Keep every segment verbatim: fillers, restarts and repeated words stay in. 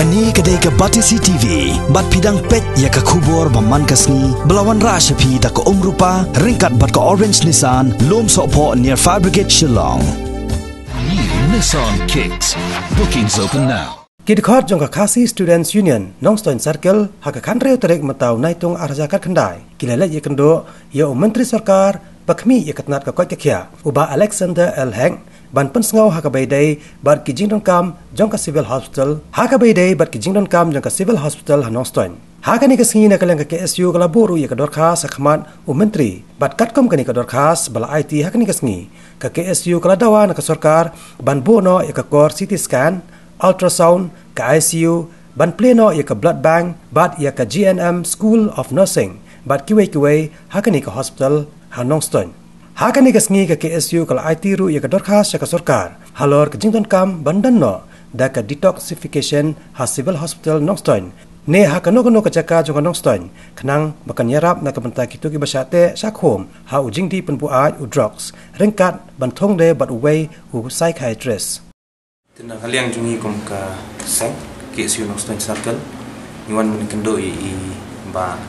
Kane ka dei ka Batesi T V, bad phi dang peit ïa ka khubor ba man ka sngi, ba la wanrah sha phi da ka Umrupa, ryngkat bad ka Orange Nissan, Lum Sohphoh near Fire Brigade Shillong. New Nissan Kicks. Bookings open now. Ki dkhot jong ka Khasi Students Union, Nongstoiñ Circle, ha ka khathynriew tarik mynta u Naitung arhajar khatkhyndai, ki la leit ïakynduh ïa u Myntri Sorkar ba khmih ïa ka tnat ka koit ka khiah, u Bah Alexander L Hek, ban pynsngew ha kaba ïadei bad ki jingdonkam jong ka Civil Hospital, ha kaba ïadei bad ki jingdonkam jong ka Civil Hospital ha Nongstoiñ. Ha kane ka sngi, na ka liang ka K S U ka la buh ruh ïa ka dorkhas ha khmat u Myntri, bad katkum kane ka dorkhas ba la aiti ha kane ka sngi, ka K S U ka la dawa na ka sorkar ban buh noh ïa ka kor C T scan, ultrasound, ka I C U, ban plie noh ïa ka blood bank, bad ïa ka G N M School of Nursing, bad kiwei kiwei ha kane ka hospital ha Nongstoiñ. Ha kane ka sngi, ka K S U ka la aiti ruh ïa ka dorkhas sha ka sorkar halor ka jingdonkam ban don noh da ka detoxification ha Civil Hospital Nongstoiñ, ne ha kano kano ka jaka jong ka Nongstoiñ, khnang ba kan ïarap na ka bynta kito kiba shah teh shah khum ha u jingdih pynbuaid u drugs, ryngkat ban thung de bad uwei u psychiatrist. Te na ka liang jong ngi kum ka seng K S U Nongstoiñ Circle, ngi wan ban ïakynduh ïa i Bah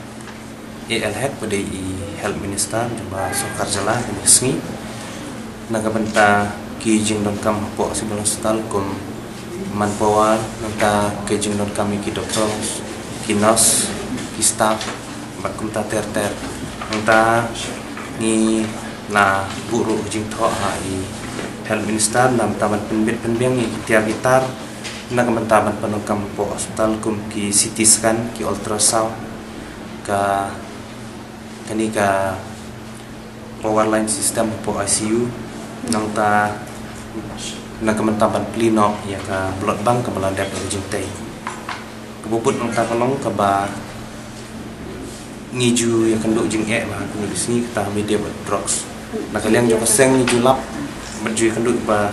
A L Hek, ba dei i Health Minister jong ka sorkar jylla, kane ka sngi, na ka bynta ki jingdonkam hapoh Civil Hospital kum manpower, nangta ki jingdonkam ïa ki doctors, ki nurse, ki staff, bad kumta ter ter. Nangta ngi la buh ruh ka jingthoh ha i Health Minister na ka bynta ban pynbit pynbiang ïa ki tiar ki tar na ka bynta ban pyndonkam hapoh hospital kum ki C T scan, ki ultrasound, ka, kane ka power line system hapoh I C U, nangta na ka bynta ban plie noh ïa ka blood bank kaba la dep ïa ka jingtei. Kaba bud nangta ka long kaba ngi ju ïakynduh jingeh bha ha kine ki sngi, kata ha ba ïadei bad drugs. Na ka liang jong ka seng ngi ju lap bad ju ïakynduh ba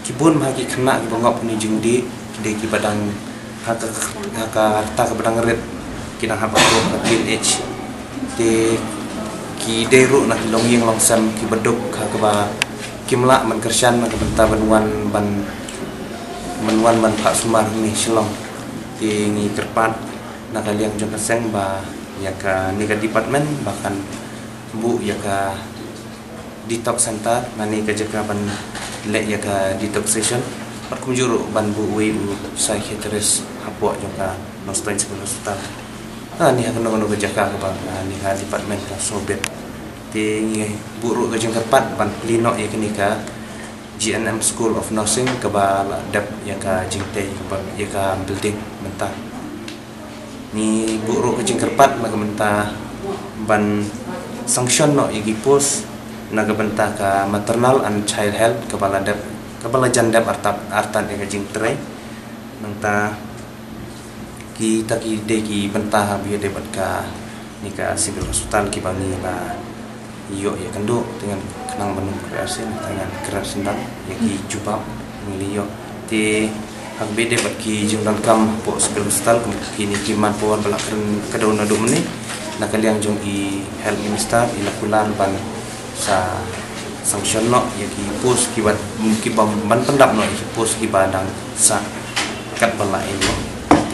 ki bun bha ki khynnah kiba ngop ha kine ki jingdih, ki dei kiba dang ha ka, ha ka rta kaba dang rit, ki dang hap ha ka teenage. Te ki dei ruh na ki longïing longsem kiba duk ha kaba kim lah ban kyrshan na ka bynta ban wan ban, ban wan ban phah sumar hangne Shillong. Te ngi kyrpad na ka liang jong ka seng ba ïa kane ka department ba kan buh ïa ka detox center, lane ka jaka ban leh ïa ka detoxation. Bad kumjuh ruh ban buh uwei u psychiatrist hapoh jong ka Nongstoiñ Civil Hospital, lane ha kano kano ka jaka kaba, lane ka department ka sngewbit. Te ngi buh ruh ka jingkyrpad ban plie noh ïa kane ka G N M School of Nursing kaba la dep ïa ka jingtei, kaba ïa ka building mynta. Ngi buh ruh ka jingkyrpad na ka bynta ban sanction noh ïa ki post na ka bynta ka maternal and child health kaba la dep, kaba la jan dep artat, artat ïa ka jingtrei. Nangta kita ki dei ki bynta ha ba ïadei bad kane ka civil hospital kiba ngi la ïoh ïakynduh, te ngan khnang ban ym kren arsien, te ngan kren sendang ïa ki jubab ngi la ïoh. Te ha kaba ïadei bad ki jingdonkam hapoh civil hospital, kum kine ki manpower ba la kren ka dei naduh mynne, na ka liang jong i health minister i la kular ban sa sanction noh ïa ki post kiba, kiba ban pyndap noh ïa ki post kiba dang sah katba la ïoh.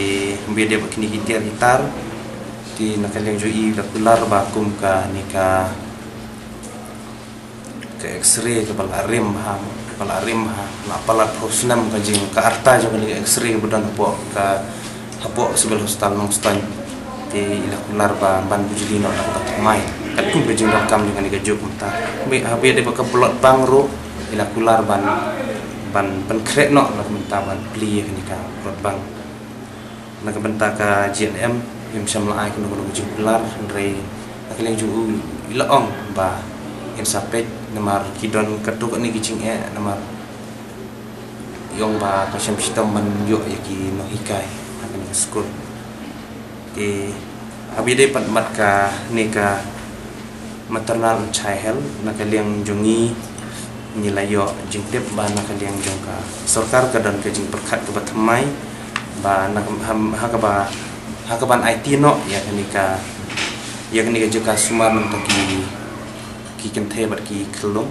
Te ha kaba ïadei bad kine ki tiar ki tar, te na ka liang jong i la kular ba kum kane ka, ka X-ray kaba la rim ha, kaba la rim ha, la palat phew snem ka jing, ka arta jong kane ka X-ray kaba don hapoh ka, hapoh Civil Hospital Nongstoiñ. Te i la kular ba ban bujli noh na kaba thymmai katkum ka jingdonkam jong kane kajuh mynta. Haba ïadei bad ka blood bank ruh i la kular ban, ban pynkhreh noh na ka bynta ban plie ïa kane ka blood bank. Na ka bynta ka G N M, ngim shym la ai kano kano ka jingkular, hynrei na ka liang jong u i la ong ba ngin sa peit namar ki don katto katne ki jingeh, namar i ong ba ka shem shitom ban ïoh ïa ki nonghikai ha kane ka skul. Te ha kaba ïadei pat bad kane ka maternal and child health, na ka liang jong ngi ngi la ïoh jingtip ba na ka liang jong ka sorkar ka don ka jingpyrkhat kaba thymmai ba na ka, ha, ha kaba, ha kaban aiti noh ïa kane ka, ïa kane ka jaka sumar na ka bynta ki, ki kynthei bad ki khyllung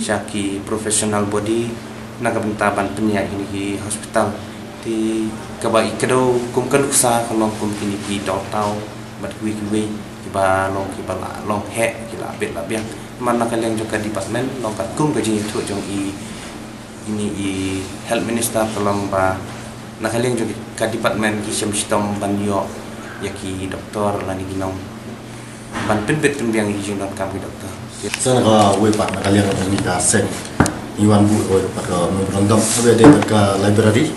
sha ki professional body na ka bynta ban pynïaid kine ki hospital. Te kaba i kdew kum ka nuksa ka long kum kine ki dongtaw bad kiwei kiwei kiba long kiba la long heh ki la bit la biang. Man na ka liang jong ka department long katkum ka jingïathuh jong i, ini i health minister ka long ba na ka liang jong ka department ki shem shitom ban ïoh ïa ki doktor lane ki nong ban pynbit pynbiang ïa ki jingdonkam ki doktor. Sa na kawei pat na ka liang jong ka seng, ngi wan buh kawei pat ka memorandum haba ïadei bad ka library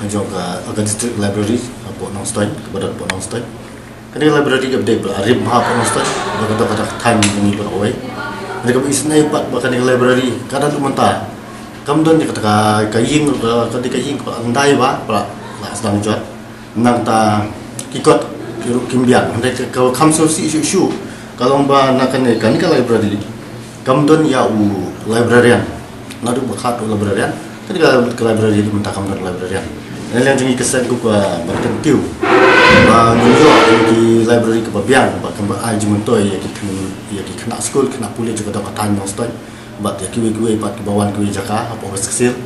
jong ka, ka district library hapoh Nongstoiñ, kaba don hapoh Nongstoiñ. Kane ka library ka dei ba la rim bha hapoh Nongstoiñ, ba ka dei ka thaiñ jong ngi baroh kawei. Kane kaba isynei pat ba kane ka library ka don mynta kam don ïa kata ka, ka ïing, ka, ka dei ka ïing kaba la ndai bha, ba la sdang jot. Nangta ki kot ki ruh kim biang. Hynrei ka, ka kham sngewsih shuh shuh ka long ba na kane, kane ka library kam don ïa u librarian. Naduh ba khat u librarian, kane ka, ka library mynta kam don librarian. Na liang jong ngi ka seng ka ban kyntiew ba ngin ïoh ki library kaba biang ba kan ai jingmyntoi ïa ki khynnah, ïa ki khynnah skul, khynnah pule jong ka dong ka thaiñ Nongstoiñ bad ïa kiwei kiwei pat kiba wan kiwei jaka hapoh West Khasi Hills.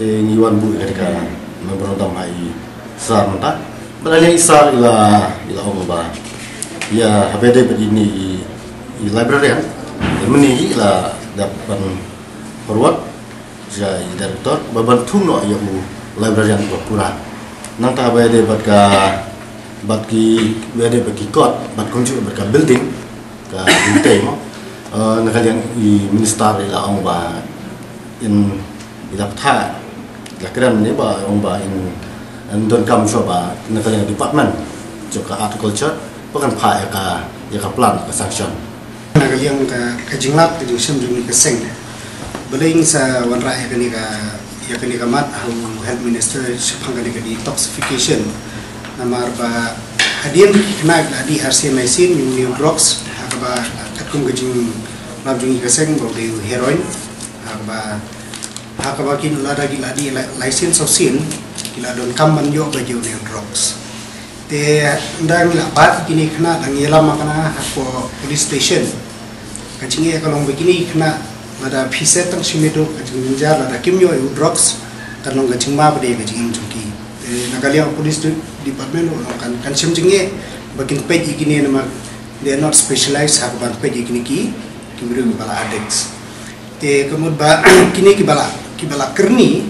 Te ngi wan buh ïa kane ka memorandum ha i sar mynta. Bad na liang i sar i la, i la ong ba ïa haba ïadei bad ine i, i librarian, ïa mynne i la dep ban forward sha i director ba ban thung noh ïa u librarian ba pura. Nangta haba ïadei bad ka, bad ki, haba ïadei bad ki kot bad kumjuh bad ka building, ka building mo. Eh, na ka liang i minister i la ong ba in, i la pynthah, i la kren ne ba ong ba in, in donkam shuwa ba na ka liang department jong ka art culture ba kan phah ïa ka, ïa ka plan, ka sanction. Na ka liang ka, ka jinglap ka jingshem jong ngi ka seng, balei ngin sa wanrah ïa kane ka, ïa kane ka mat ha u health minister shaphang kane ka detoxification. Namar ba hadien ki khynnah ki la dih arsien laisien ïa une u drugs, ha kaba katkum ka jinglap jong ngi ka seng ba u dei u heroin, ha kaba, ha kaba kin, lada ki la dih lai-, laisien sawsien ki la donkam ban ïoh ba ïa une u drugs. Te ynda ngi la bat kine ki khynnah, da ngi ïalam ma kane hapoh police station. Ka jingeh ka long ba kine ki khynnah lada phi set tang shi minit ruh ka jingjynjar, lada kim ïoh ïa u drugs kan long ka jingma pat ïa ka jingim jong ki. Te na ka liang police de-, department ruh long kan, kan shem jingeh ba kin peit ïa kine namar they are not specialized ha kaban peit ïa kine ki, ki briew kiba la addicts. Te ka mut ba kine kiba la, kiba la kyrni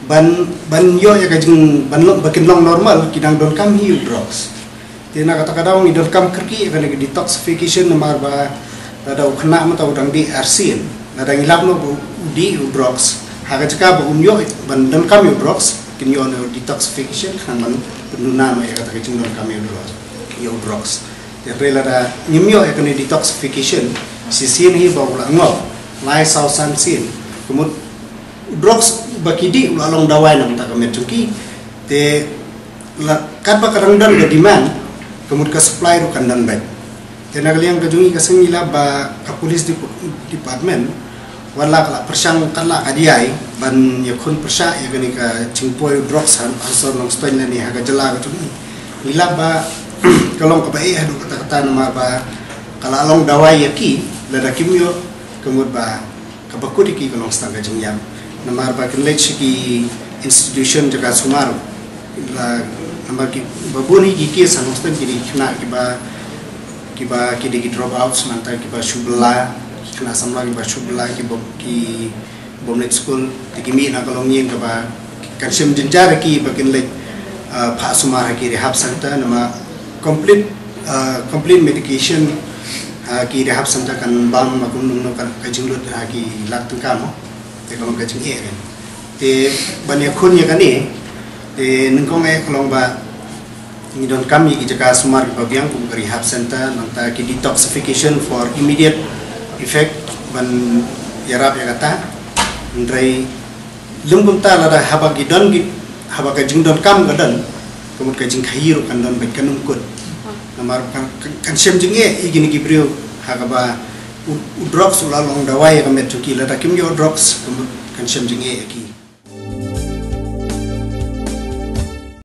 ban, ban ïoh ïa ka jing, ban long, ba kin long normal, ki dang donkam hi u drugs. Te na kata ka daw ngi donkam kyrkieh ïa kane ka detoxification namar ba lada u khynnah mynta u dang dih arsien, lada ngi lap noh ba u dih u drugs, ha ka jaka ba un ïoh ban donkam ïa u drugs, kin ïoh noh detoxification khnang ban pynduna noh ïa kata ka jingdonkam ïa u drugs, ïa u drugs. Te hynrei lada ngim ïoh ïa kane detoxification shisien hi ba u la ngop lai saw san sien, ka mut drugs ba ki dih u la long dawai na ka bynta ka met jong ki. Te la, katba ka dang don ka demand, ka mut ka supply ruh kan don beit. Te na ka liang ka jong ngi ka seng ngi lap ba ka police dep-, department, wat la ka la pyrshang katba ka dei ban ïakhun pyrshah ïa kane ka jingpoi u drugs ha, ha sor Nongstoiñ lane ha ka jylla ka jong ngi. Ngi lap ba ka long kaba eh haduh katta katta namar ba ka la long dawai ïa ki, lada kim ïoh ka mut ba kaba kut ïa ki ka long tang ka jingïap. Namar ba kin leit sha ki institution jaka sumar. La, namar ki, ba bun hi ki case ha Nongstoiñ ki dei ki khynnah kiba, kiba, ki dei ki dropouts, nangta kiba shu bylla, ki khynnah samla kiba shu bylla, kiba, ki bym leit skul, te ki mih na ka longïing kaba kan shem jynjar ïa ki ba kin leit, ah, phah sumar ha ki rehab center, namar complete, ah, complete medication ha ki rehab center kan bam ma kumno kumno ka, ka jinglut ha ki lak tyngka mo. Te ka long ka jingeh kan. Te ban ïakhun ïa kane, te nyngkong eh ka long ba ngi donkam ïa ki jaka sumar kiba biang kum ka rehab center, nangta ki detoxification for immediate effect ban ïarap ïa kata. Hynrei lym kumta lada haba ki don ki, haba ka jingdonkam ka don, ka mut ka jingkhaii ruh kan don beit, kan ym kut. Namar kan, kan, kan shem jingeh ïa kine ki briew ha kaba u, u drugs u la long dawai ïa ka met jong ki, lada kim ïoh drugs ka mut kan shem jingeh ïa ki.